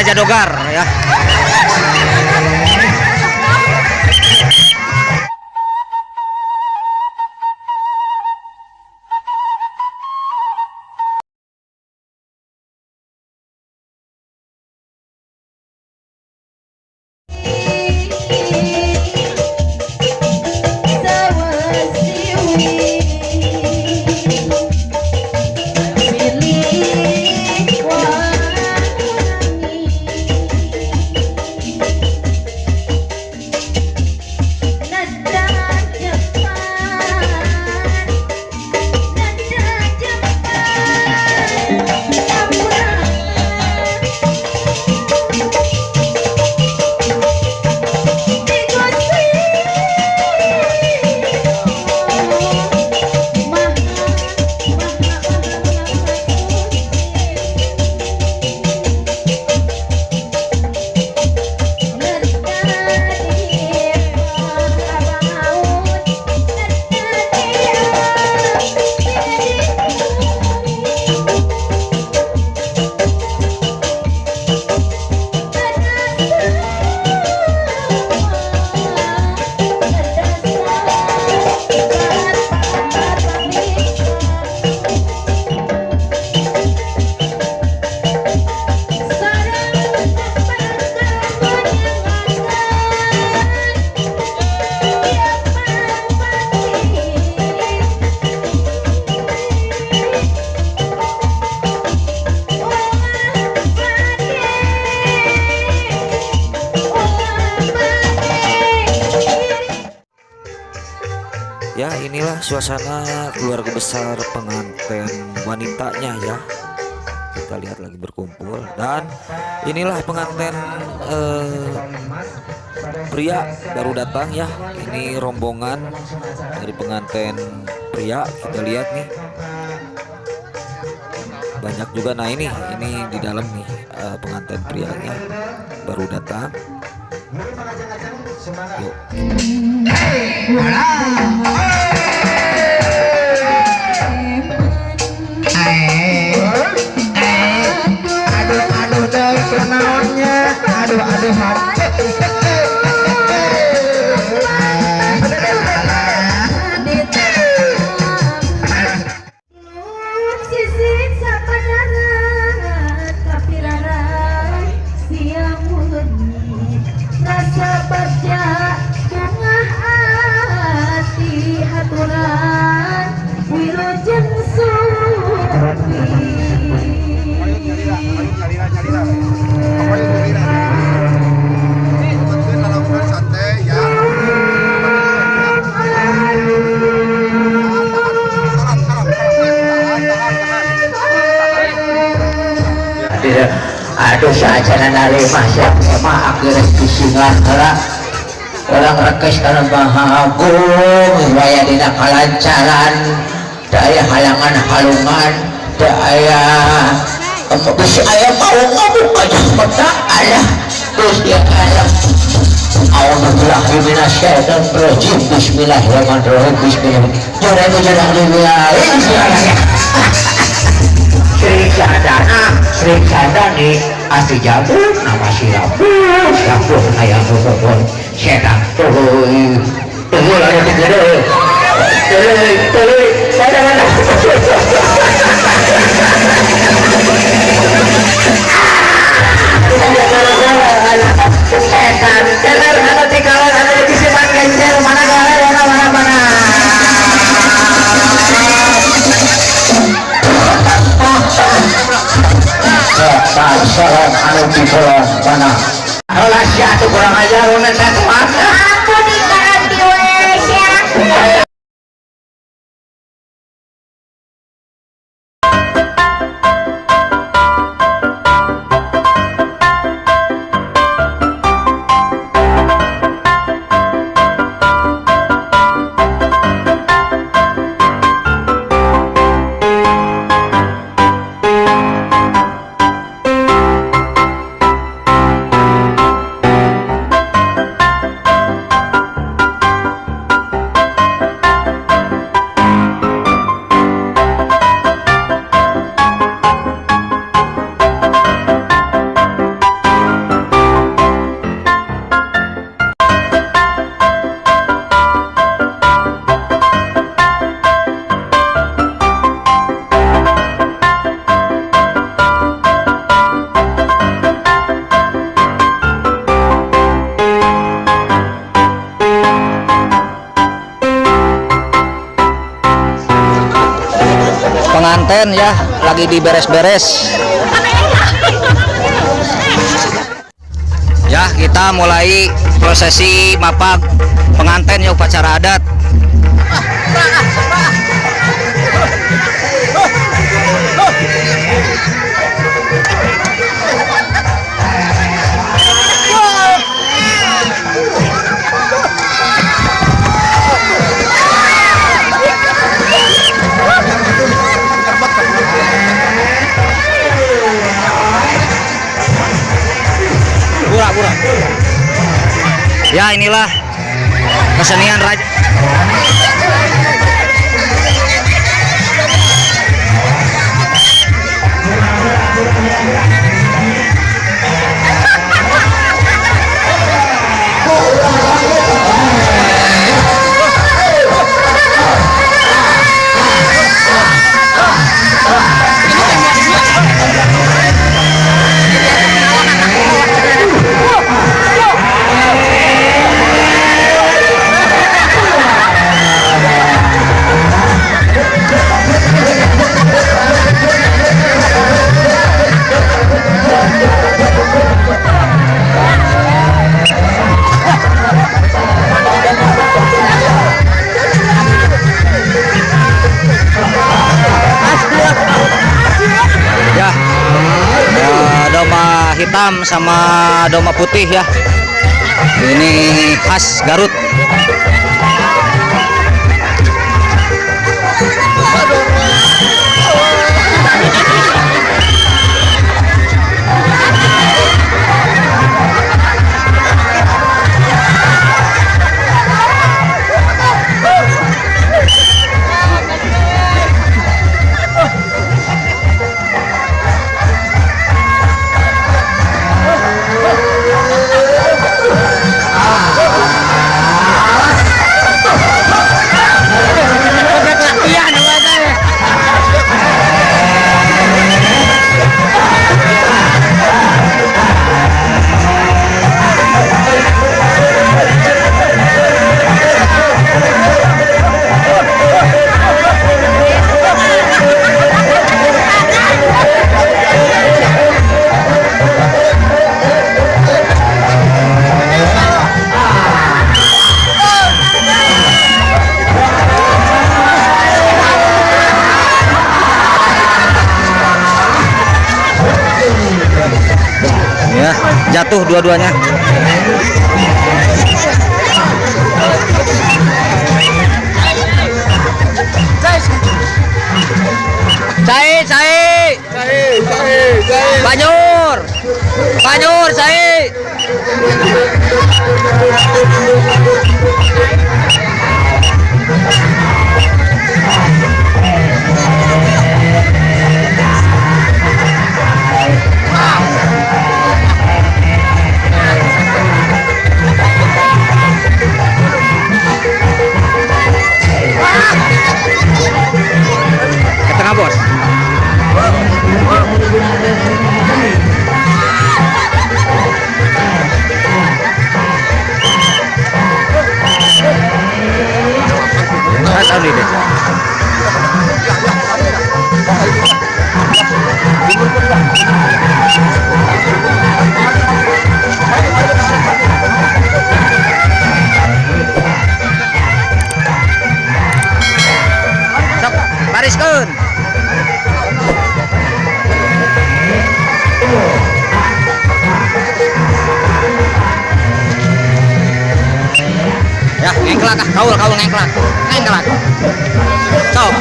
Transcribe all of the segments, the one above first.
Jadogar ya. Ya, inilah suasana keluarga besar pengantin wanitanya ya. Kita lihat lagi berkumpul, dan inilah pengantin pria baru datang ya. Ini rombongan dari pengantin pria, kita lihat nih. Banyak juga. Nah, ini di dalam nih pengantin prianya baru datang. Yuk. Aduh aduh deh naonnya, aduh aduh aduh saajana nalima siapa akhirnya pusinglah heula orang rekes kana Maha Agung waya dina kalancaran teu aya halangan halungan teu aya bisi aya mau ngamuk aja mata aya Gusti Allah. A'udzubillahi minasyaitonirrajim. Bismillahirrahmanirrahim. Bismillahirrahmanirrahim. Sri Sadana, Sri Sadani, ati jabu, nama silapu, silapu ayam bubur, setan tuluy, tuluy ada tiga tuluy, tuluy, sadana. Setan, setan, ada tiga ada di setan genjer, mana mana mana mana. Setan anu dibolong mana? Olah sia tuh kurang ajar mana satu. Aku dikaranti we sia. Pengantin ya, lagi diberes-beres. Ya, kita mulai prosesi mapag pengantin ya, upacara adat. Pura-pura. Ya, inilah kesenian raja. Ya, ya, domba hitam sama domba putih ya. Ini khas Garut. Ya, jatuh dua-duanya. Cai, cai. Banyur. Banyur, cai. Ke tengah, bos. Mas Andi deh. Sok, bariskeun. Ya, ngengklak ah, kaul kaul ngengklak. Ngengklak. Sok,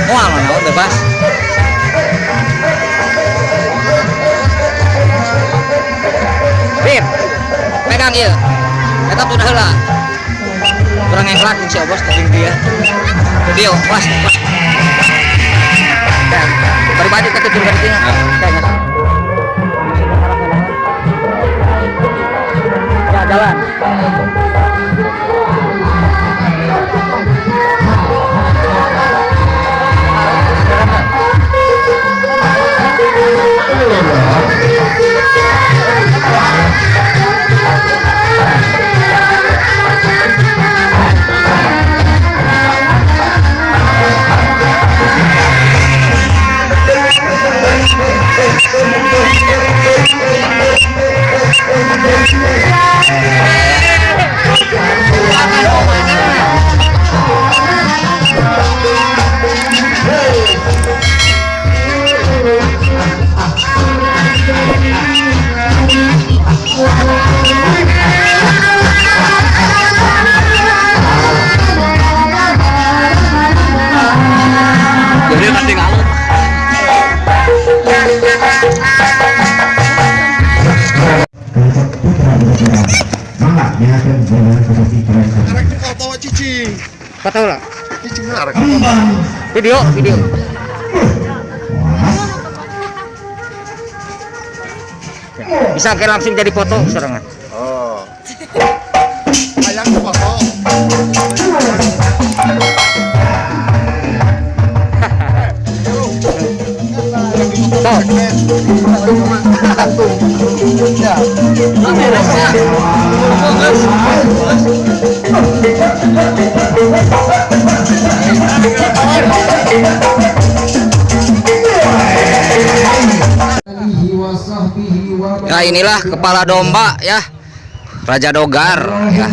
moal naon bebas. Bim, pegang ieu. Eta tunda heula. Kurang ngengklak jeung si Obos teh jeung dia. Dia was. Baru baju ka tutur ka dieu. Ya, jalan. Arek foto cicing. Foto lah. Cicing arek. Video, video. Bisa kayak langsung jadi foto serangan. Oh. Hayang foto. Tuh. Ya inilah kepala domba ya, Raja Dogar ya.